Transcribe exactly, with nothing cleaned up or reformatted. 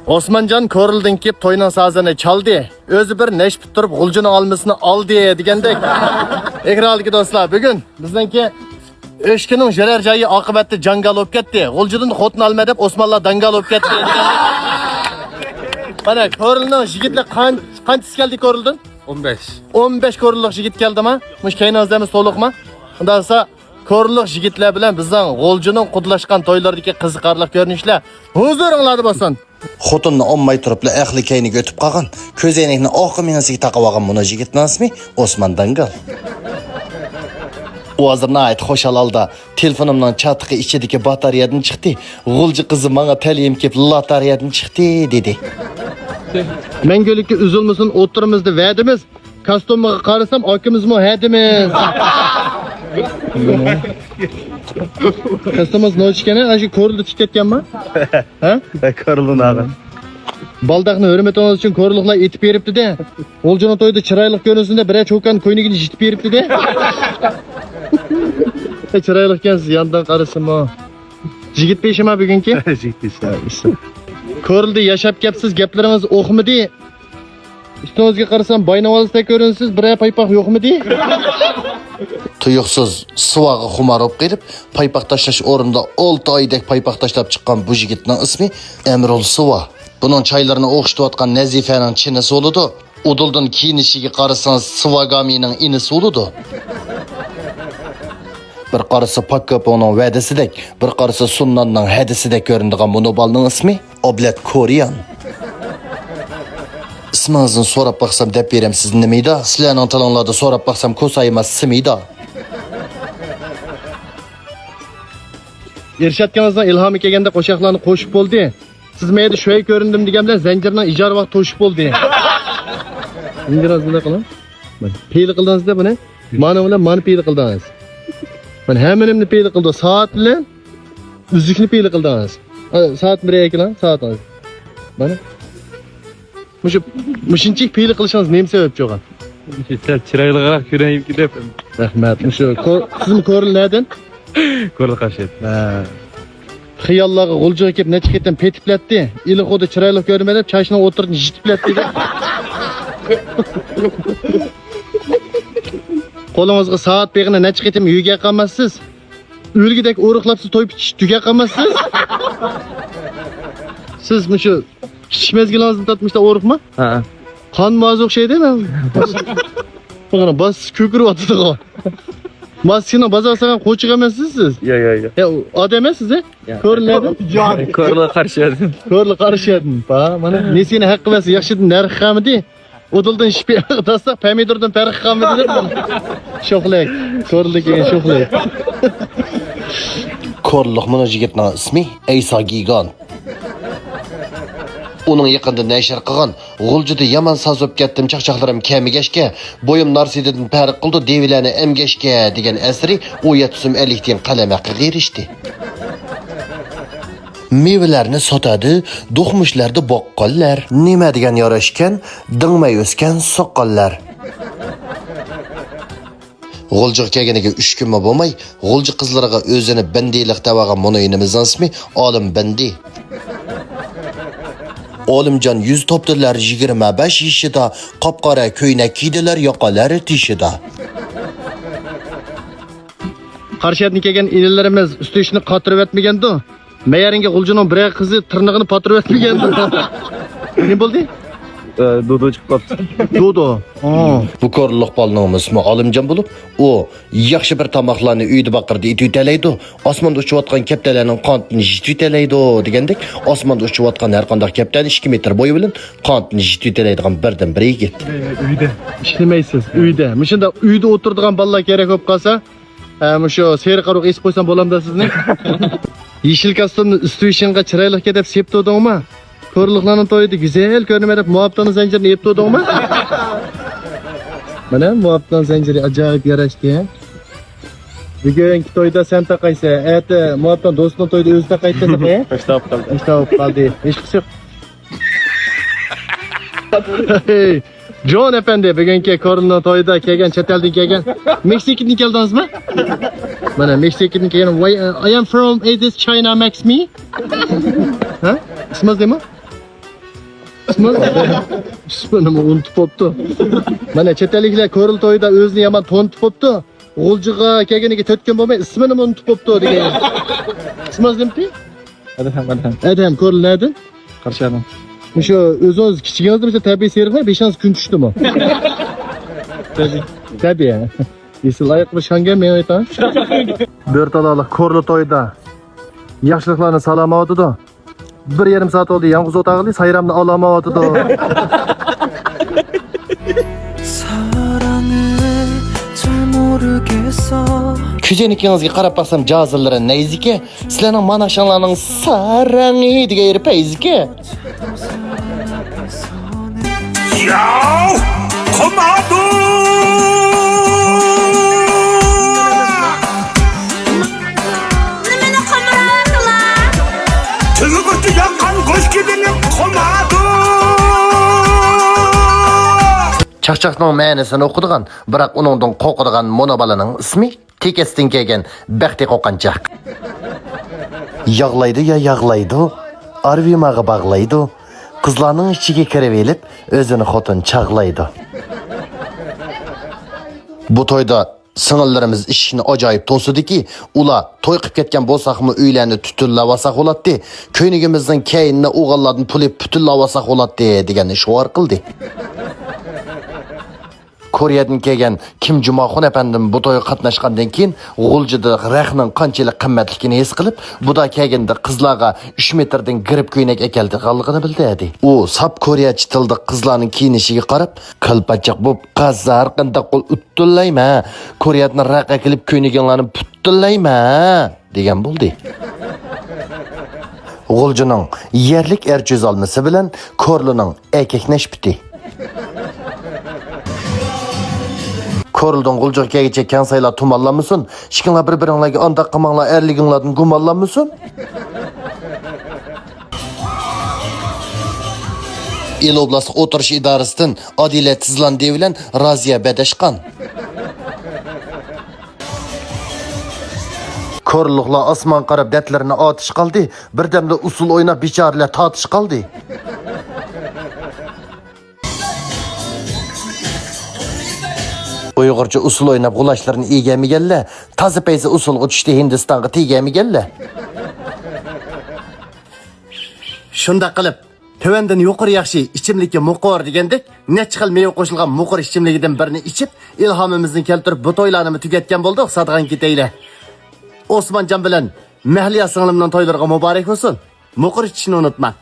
ئوسمانجان كورلىدىن كېلىپ توينىڭ سازىنى چالدى. ئۆزى بىر نەشپۈت تۇرۇپ غۇلجىنىڭ ئالمىسىنى ئالدى دېگەندەك. ئېكرانلىكى دوستلار، بۈگۈن بىزنىڭكى ئۆچكىنىڭ يۈرەر جايى ئاقىۋەتتە جاڭگال بولۇپ كەتتى. غۇلجىدىن خوتۇن ئالىمەن دەپ ئوسمانلار داڭگال بولۇپ كەتتى. مانا كورلىنىڭ يىگىتلىرى قان-، قانچىسى كەلدى كورلىدىن؟ ئون بەش. ئون بەش كورلىلىق يىگىت كەلدىما؟ مۇشۇ كەينىڭىزدە ھەممىسى تولۇقما؟ ئۇنداق بولسا كورلىلىق يىگىتلەر بىلەن بىزنىڭ غۇلجىنىڭ قۇدىلاشقان تويلىرىدىكى قىزىقارلىق كۆرۈنۈشلەر ھۇزۇرۇڭلاردا بولسۇن. خوتۇننى ئالماي تۇرۇپلا ئەقلى كەينىگە ئۆتۈپ قالغان، كۆزەينەكنى ئارقا مېڭىسىگە تاقىۋالغان مۇنۇ يىگىتنىڭ ئىسمى ئوسمان داڭگال. ئۇ ھازىر ناھايىتى خۇشال ھالدا تېلېفونۇمنىڭ چاتىقى ئىچىدىكى باتارېيەدىن چىقتى، غۇلجا قىزى ماڭا تەلىيىم كېلىپ لاتارېيەدىن چىقتى دېدى. مەڭگۈلۈككە ئۈزۈلمىسۇن ئوتتۇرىمىزدا ۋەدىمىز، كاستيۇمىغا قارىسام ئاكىمىزمۇ ھەدىمىز. كاستيۇمىز نوچىكەنە، ئاشۇ كورلىدا چىقىپ كەتكەنما؟ ھە؟ كورلىدا ناغىن. بالداقنى ھۆرمىتىڭىز ئۈچۈن كورلۇقلار ئېتىپ بېرىپتىدە. غۇلجىنىڭ تويىدا چىرايلىق كۆرۈنسۇن دەپ بىرەر چوكان كوينىكىنى يېتىپ بېرىپتىدە. چىرايلىق ئىكەنسىز ياندىن قارىسىمۇ. يىگىت بېشىما بۈگۈنكى؟ يىگىت بېشى. كورلىدا ياشاپ كەپسىز، گەپلىرىڭىز ئوخمىدى. ئۈستىڭىزگە قارىسام باينىڭ بالىسىدەك كۆرۈنىسىز، بىرەر پايپاق يوقمىدى؟ تۇيۇقسىز سۇۋاغا خۇمار بولۇپ قېلىپ، پايپاق تاشلاش ئورنىدا ئالتە ئايدەك پايپاق تاشلاپ چىققان بۇ يىگىتنىڭ ئىسمى ئەمرۇل سۇۋا. بۇنىڭ چايلىرىنى ئوخشىتىۋاتقان نەزىفەنىڭ چىنىسى بولىدۇ. ئۇدۇلدىن كىيىنىشىگە قارىسىڭىز، سىۋاگامىنىڭ ئىنىسى بولىدۇ. بىر قارىسا پاككاپوڭنىڭ ۋەدىسىدەك، بىر قارىسا سۇنناننىڭ ھەدىسىدەك كۆرۈنىدىغان مۇنۇ بالىنىڭ ئىسمى ئابلەت كوريان. ئىسمىڭىزنى سوراپ باقسام دەپ بېرەمسىز نېمىدا؟ سىلەرنىڭ تىلىڭلاردا سوراپ باقسام كوسايما سىمىدا. ئىرشادكىڭىزنىڭ ئىلھامى كەلگەندە قوشاقلارنى قوشۇپ بولدى. سىز مەيدە شۇي كۆرۈندۈم دېگەن بىلەن زەنجىرنىڭ ئىجارە ۋاقتى توشۇپ بولدى. زەنجىرىڭىزنى قىلىڭ. پېيىلى قىلدىڭىز-دە بۇنى. مانا بىلەن مانا پېيىلى قىلدىڭىز. مانا ھەممىنىمنى پېيىلى قىلدى. سائەت بىلەن ئۈزۈكنى پېيىلى قىلدىڭىز. ئا، سائەتنى بېرەي ئەكېلىڭ، سائىتىڭىز. مانا. مۇشۇ، مۇشۇنچىلىك پېيىلى قىلىشىڭىز نېمە سەۋەبچى بولغان؟ سەل چىرايلىقراق كۆرۈنەيمىكىن دەپ. رەھمەت. مۇشۇ كور-، سىزمۇ كورلا نەدىن؟ كورلا قارشى. ھە. خىياللارغا غۇلجىغا كېلىپ نەچچە قېتىم پېتىپلەتتى. ئىلىخودا چىرايلىق كۆرۈنمە دەپ چاچنىڭ ئوتتۇرىدىن يىتىپلەتتى دەپ. قولىڭىزغا سائەت بېغىنى نەچچە قېتىم يۈگەپ قالماسسىز. ئۆلگۈدەك ئورۇقلاپ سىز توي پىچىش تۈگەپ قالماسسىز. سىز مۇشۇ كىچىك مەزگىلىڭىزدىن تارتىپ مۇشۇنداق ئورۇقما؟ ھە. قان مازى ئوخشايدۇ. باسسا كۆكىرىۋاتىدىغۇ. ماسكىنىڭ بازار سالغان قوچىقى ئەمەسسىز سىز. يا، يا، يا. يا، ئادەم ئەمەسسىز، ھە؟ يا. كورلا نەدىن؟ كورلا قارشى يەردىن. كورلا قارشى يەردىن. با، مانا نېسىنى ھەققى بەرسە ياخشىدىن نەرخ قالمىدى. ئۇدۇلدىن شىپى تاسلاق پەمىدۇردىن پەرقى قالمىدى دەپ. شوخلەك. كورلا كېلگەن شوخلەك. كورلۇق مۇنۇ يىگىتنىڭ ئىسمى ئەيسا گىگانت. ئۇنىڭ يېقىندا نەشر قىلغان غۇلجىدا يامان ساز بولۇپ كەتتىم، چاقچاقلىرىم كەمىگەچكە، بويۇم نارسىدىدىن پەرق قىلىدۇ، دېۋىلەرنى ئەمگەچكە دېگەن ئەسىرى ئون يەتتە سوم ئەللىك تىيىن قەلەم ھەققىگە ئېرىشتى. مېۋىلەرنى ساتىدۇ، دوقمۇشلاردا باققانلار. نېمە دېگەن ياراشكەن، دىڭمەي ئۆسكەن ساقاللار. غۇلجىغا كەلگىنىگە ئۈچ كۈنمۇ بولماي، غۇلجا قىزلىرىغا ئۆزىنى بەندىلىق دەۋالغان مۇنۇ ئىنىمىزنىڭ ئىسمى ئالىم بەندى. ئالىمجان يۈز تاپتىلار يىگىرمە بەش يېشىدا، قاپقارا كۆينەك كىيدىلەر ياقىلار تېشىدا. قارشى يەردىن كەلگەن ئىنىلىرىمىز ئۈستى ئىشىنى قاتۇرۇۋەتمىگەندۇ؟ مەيەرىڭگە غۇلجىنىڭ بىرەر قىزى تىرنىقىنى پاتۇرۇۋەتمىگەن. نېمە بولدى؟ ئە، دودو چىقىپ قاپتۇ. دودو. ئا. بۇ كورلۇق بالىنىڭ ئىسمى ئالىمجان بولۇپ، ئۇ ياخشى بىر تاماقلارنى ئۆيدە باقىرىدا ئېتىۋېتەلەيدۇ. ئاسماندا ئۇچۇۋاتقان كەپتەرلەرنىڭ قانىتىنى يىتىۋېتەلەيدۇ دېگەندەك، ئاسماندا ئۇچۇۋاتقان ھەر قانداق كەپتەرنى ئىككى مېتىر بويى بىلەن قانىتىنى يىتىۋېتەلەيدىغان بىردىنبىر يىگىت. ئۆيدە. ئىشلىمەيسىز، ئۆيدە. مۇشۇنداق ئۆيدە ئولتۇرىدىغان بالىلار كېرەك بولۇپ قالسا، ھە، مۇشۇ سېرىق ئارۇق ئېسىپ قويسام بولامدا سىزنى؟ يېشىل كاستيۇمنى ئۈستى بېشىڭغا چىرايلىق كىي دەپ سېپىپ تۇردۇڭما؟ كورلۇقلارنىڭ تويىدا گۈزەل كۆرۈنىمەن دەپ مۇھەببىتىڭنىڭ زەنجىرىنى ئېلىپ تۇردۇڭما؟ مانا مۇھەببىتىڭنىڭ زەنجىرى ئاجايىپ ياراشتى. بۈگۈنكى تويدا سەن تاقايسەن، ئەتە مۇھەببىتىڭ دوستىنىڭ تويىدا ئۆزى تاقايدۇ تاقاي. ئاشتاپ قالدى. ئاشتاپ قالدى. ھېچقىسى يوق. ھەي، جون ئەپەندى، بۈگۈنكى كورلىنىڭ تويىدا كەلگەن، چەت ئەلدىن كەلگەن. مېكسىكىدىن كەلدىڭىزمۇ؟ مانا، مېكسىكىدىن كەلگەن. Why, uh, I am from, is this China makes me? ھە؟ ئىسمىڭىز نېمە؟ ئىسمىنىمۇ ئۇنتۇپ بوپتۇ. مانا چەت ئەللىكلەر كورلا تويىدا ئۆزىنى يامان تونۇتۇپ بوپتۇ. غۇلجىغا كەلگىنىگە تۆت كۈن بولماي ئىسمىنىمۇ ئۇنتۇپ بوپتۇ دېگەن. ئىسمىڭىز نېمىتى؟ ئەدھەم، ئەدھەم. ئەدھەم، كورلا نەدىن؟ قارشىياردىن. مۇشۇ ئۆزىڭىز كىچىكىڭىزدە مۇشۇ تەبىئىي سېرىقمۇ، بېشىڭىز كۈن چۈشتىمۇ؟ تەبىئىي. تەبىئىي. ئېسىل ئاياق بىر شاڭگەن مېڭە ئېيتاڭ. بۆرتالاقلىق كورلا تويدا ياخشىلىقلارنى سالاماۋاتىدۇ. بىر يېرىم سائەت بولدى، يالغۇز ئولتۇرغىلى سايرامنى ئالاماۋاتىدۇ. 사랑을 잘 모르겠어. كۆزەينىكىڭىزگە قاراپ باقسام، جازىلىرى نەيزىكى. سىلەرنىڭ مانا شاڭلارنىڭ سارەڭى دېگەن يېرى پەيزىكى. ياۋ! قومادۇ! نېمىنى قومۇراۋاتىلا؟ تۈگۈگۈچى ياققان گۆشكىدىنى قومادۇ! چاقچاقنىڭ مەنىسىنى ئۇقىدىغان، بىراق ئۇنىڭدىن قورقىدىغان مونا بالىنىڭ ئىسمى تېكەستىن كەلگەن بەختى قوقانچاق. ياغلايدۇ يا ياغلايدۇ، ئارۋىماغا باغلايدۇ. قىزلارنىڭ ئىچىگە كىرىۋېلىپ، ئۆزىنى خوتۇن چاغلايدۇ. بۇ تويدا سىڭىللىرىمىز ئىشىكنى ئاجايىپ توسىدىكى، ئۇلار توي قىلىپ كەتكەن بولساقمۇ ئۆيلەرنى تۈتۈنلەۋالساق بولاتتى، كۆينىكىمىزنىڭ كەينىنى ئوغۇللاردىن پۇل ئېلىپ پۈتۈنلەۋالساق بولاتتى دېگەننى شوئار قىلدى. كورېيەدىن كەلگەن كىم جۇماخۇن ئەپەندىم بۇ تويغا قاتناشقاندىن كېيىن، غۇلجىدا رەختنىڭ قانچىلىك قىممەتلىكىنى ھېس قىلىپ، بۇدا كەلگىنىدە قىزلارغا ئۈچ مېتىردىن گىرىپ كۆينەك ئەكەلدىغانلىقىنى بىلدى. ئۇ ساپ كورېيەچە تىلدا قىزلارنىڭ كىيىنىشىگە قاراپ، كالپاچاق بولۇپ قازار قانداق قول ئۇتتۇللايمەن، كورېيەدىن رەخت ئەكېلىپ كۆينىكىڭلارنى پۈتتۈللايمەن. دېگەن بولدى. غۇلجىنىڭ يەرلىك ئەر چۆزالمىسى بىلەن كورلىنىڭ ئەركەك نەشپۈتى. كورلىدىن غۇلجىغا كەلگۈچە كەڭسايلار تۇمانلانمىسۇن، ئىككىڭلار بىر-بىرىڭلارگە ئانداق قىلماڭلار، ئەرلىكىڭلاردىن گۇمانلانمىسۇن. ئىلى ئوبلاستلىق ئوتتۇرىشى ئىدارىسىدىن ئادىلە تىزلاندى بىلەن رازىيە بەدەشقان. كورلۇقلار ئاسمانغا قاراپ دەردلىرىنى ئاتىشىپ قالدى، بىردەمدە ئۇسسۇل ئويناپ بىچارىلەر تارتىشىپ قالدى. ئۇيغۇرچە ئۇسسۇل ئويناپ غۇلاچلىرىنى ئىگەمىگەنلەر، تازا پەيزى ئۇسسۇلغا چۈشتى، ھىندىستانغا تېگەمىگەنلەر. شۇنداق قىلىپ، تۆۋەندىن يۇقىرى ياخشى، ئىچىملىكى مۇقۇر دېگەندەك، نەچچە خىل مېۋە قوشۇلغان مۇقۇر ئىچىملىكىدىن بىرنى ئىچىپ، ئىلھامىمىزنى كەلتۈرۈپ، بۇ تويلارنىمۇ تۈگەتكەن بولدۇق، سادىغان كېتەيلى. ئوسمانجان بىلەن مەھلىيا سىڭلىمنىڭ تويلىرىغا مۇبارەك بولسۇن. مۇقۇر ئىچىشنى ئۇنتۇماڭ.